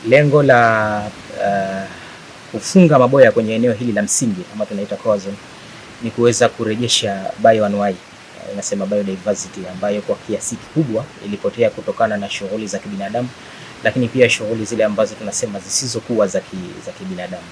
Lengo la kufunga maboya kwenye eneo hili la msingi ama tunaita core zone ni kuweza kurejesha bioanuwai, inasema biodiversity ambayo kwa kiasi kikubwa ilipotea kutokana na shughuli za kibinadamu, lakini pia shughuli zile ambazo tunasema zisizokuwa za kibinadamu.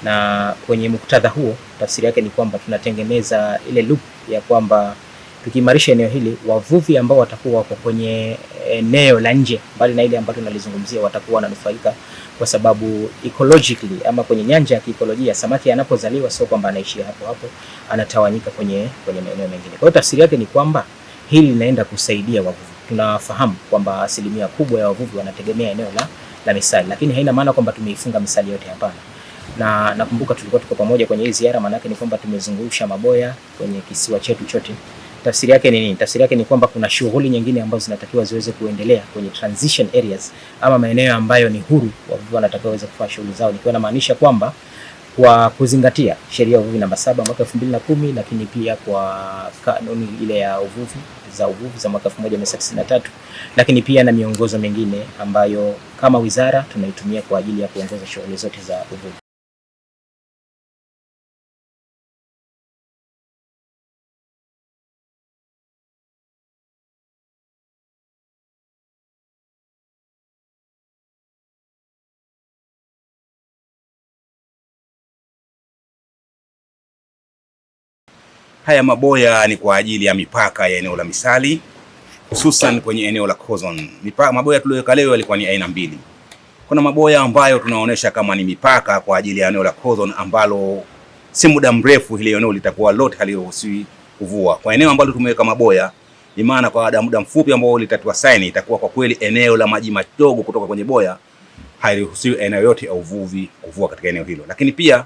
Na kwenye muktadha huo, tafsiri yake ni kwamba tunatengeneza ile loop ya kwamba tukiimarisha eneo hili, wavuvi ambao watakuwa wako kwenye eneo la nje, mbali na ile ambayo tunalizungumzia, watakuwa wananufaika kwa sababu ecologically ama kwenye nyanja ya kiikolojia, samaki anapozaliwa sio kwamba anaishia hapo hapo, anatawanyika kwenye maeneo mengine. Kwa hiyo tafsiri yake ni kwamba hili linaenda kusaidia wavuvi. Tunafahamu kwamba asilimia kubwa ya wavuvi wanategemea eneo la Misali, lakini haina maana kwamba tumeifunga Misali yote, hapana. Na nakumbuka tulikuwa tuko pamoja kwenye hii ziara, maana yake ni kwamba tumezungusha maboya kwenye kisiwa chetu chote. Tafsiri yake ni nini? Tafsiri yake ni kwamba kuna shughuli nyingine ambazo zinatakiwa ziweze kuendelea kwenye transition areas ama maeneo ambayo ni huru, wavuvi wanatakiwa waweze kufanya shughuli zao, nikiwa namaanisha kwamba kwa kuzingatia sheria ya uvuvi namba 7 mwaka 2010, lakini pia kwa kanuni ile ya uvuvi za uvuvi za mwaka 1993, lakini pia na miongozo mingine ambayo kama wizara tunaitumia kwa ajili ya kuongoza shughuli zote za uvuvi. Haya maboya ni kwa ajili ya mipaka ya eneo la Misali, hususan kwenye eneo la core zone. Maboya tuliyoweka leo yalikuwa ni aina mbili. Kuna maboya ambayo tunaonesha kama ni mipaka kwa ajili ya eneo la core zone ambalo si muda mrefu hili eneo litakuwa lote haliruhusiwi kuvua. Kwa eneo ambalo tumeweka maboya, ni maana kwa muda mfupi ambao litatiwa saini itakuwa kwa kweli eneo la maji madogo kutoka kwenye boya hairuhusiwi eneo yote ya uvuvi kuvua katika eneo hilo. Lakini pia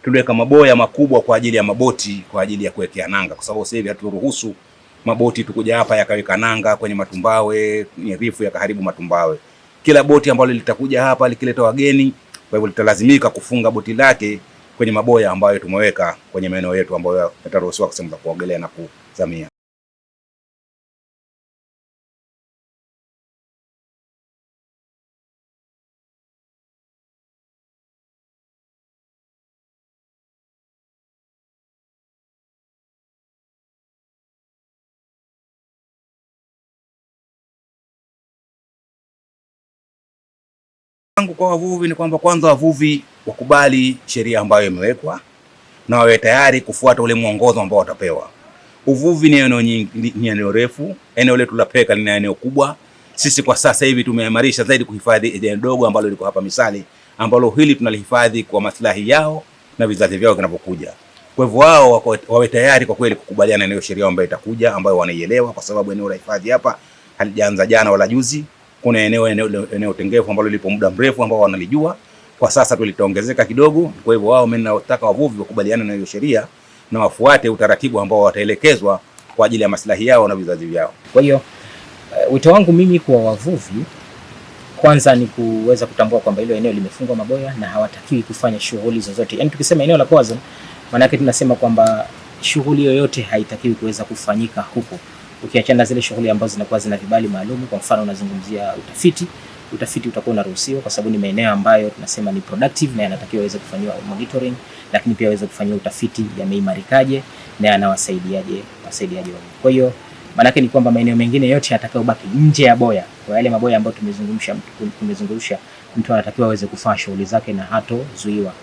tuliweka maboya makubwa kwa ajili ya maboti kwa ajili ya kuwekea nanga, kwa sababu sasa hivi haturuhusu maboti tukuja hapa yakaweka nanga kwenye matumbawe, ni rifu yakaharibu matumbawe. Kila boti ambalo litakuja hapa likileta wageni, kwa hivyo litalazimika kufunga boti lake kwenye maboya ambayo tumeweka kwenye maeneo yetu ambayo yataruhusiwa sehemu za kuogelea na kuzamia. Kwa wavuvi ni kwamba kwanza wavuvi wakubali sheria ambayo imewekwa na wawe tayari kufuata ule mwongozo ambao watapewa. Uvuvi ni eneo nyingi, ni eneo refu. Eneo letu la Peka lina eneo kubwa. Sisi kwa sasa hivi tumeimarisha zaidi kuhifadhi eneo dogo ambalo liko hapa Misali, ambalo hili tunalihifadhi kwa maslahi yao na vizazi vyao vinavyokuja. Kwa hivyo wao wawe tayari kwa kweli kukubaliana na hiyo sheria ambayo itakuja, ambayo wanaielewa, kwa sababu eneo la hifadhi hapa halijaanza jana wala juzi. Kuna eneo tengefu ambalo lipo muda mrefu ambao wanalijua. Kwa sasa tulitaongezeka kidogo. Kwa hivyo wao, mimi nataka wavuvi wakubaliane na hiyo sheria na wafuate utaratibu ambao wataelekezwa kwa ajili ya maslahi yao na vizazi vyao. Kwa hiyo wito wangu mimi kwa wavuvi kwanza ni kuweza kutambua kwamba hilo eneo limefungwa maboya na hawatakiwi kufanya shughuli zozote. Yaani tukisema eneo la core zone, maana yake tunasema kwamba shughuli yoyote haitakiwi kuweza kufanyika huko, ukiachana zile shughuli ambazo zinakuwa zina vibali maalum. Kwa mfano unazungumzia utafiti, utafiti utakuwa unaruhusiwa kwa sababu ni maeneo ambayo tunasema ni productive na yanatakiwa yaweze kufanyiwa monitoring, lakini pia yaweze kufanyiwa utafiti yameimarikaje na yanawasaidiaje wasaidiaje wao. Kwa hiyo maana yake ni kwamba maeneo mengine yote yatakayobaki nje ya boya, kwa yale maboya ambayo tumezungumsha, mtu anatakiwa aweze kufanya shughuli zake na hatozuiwa.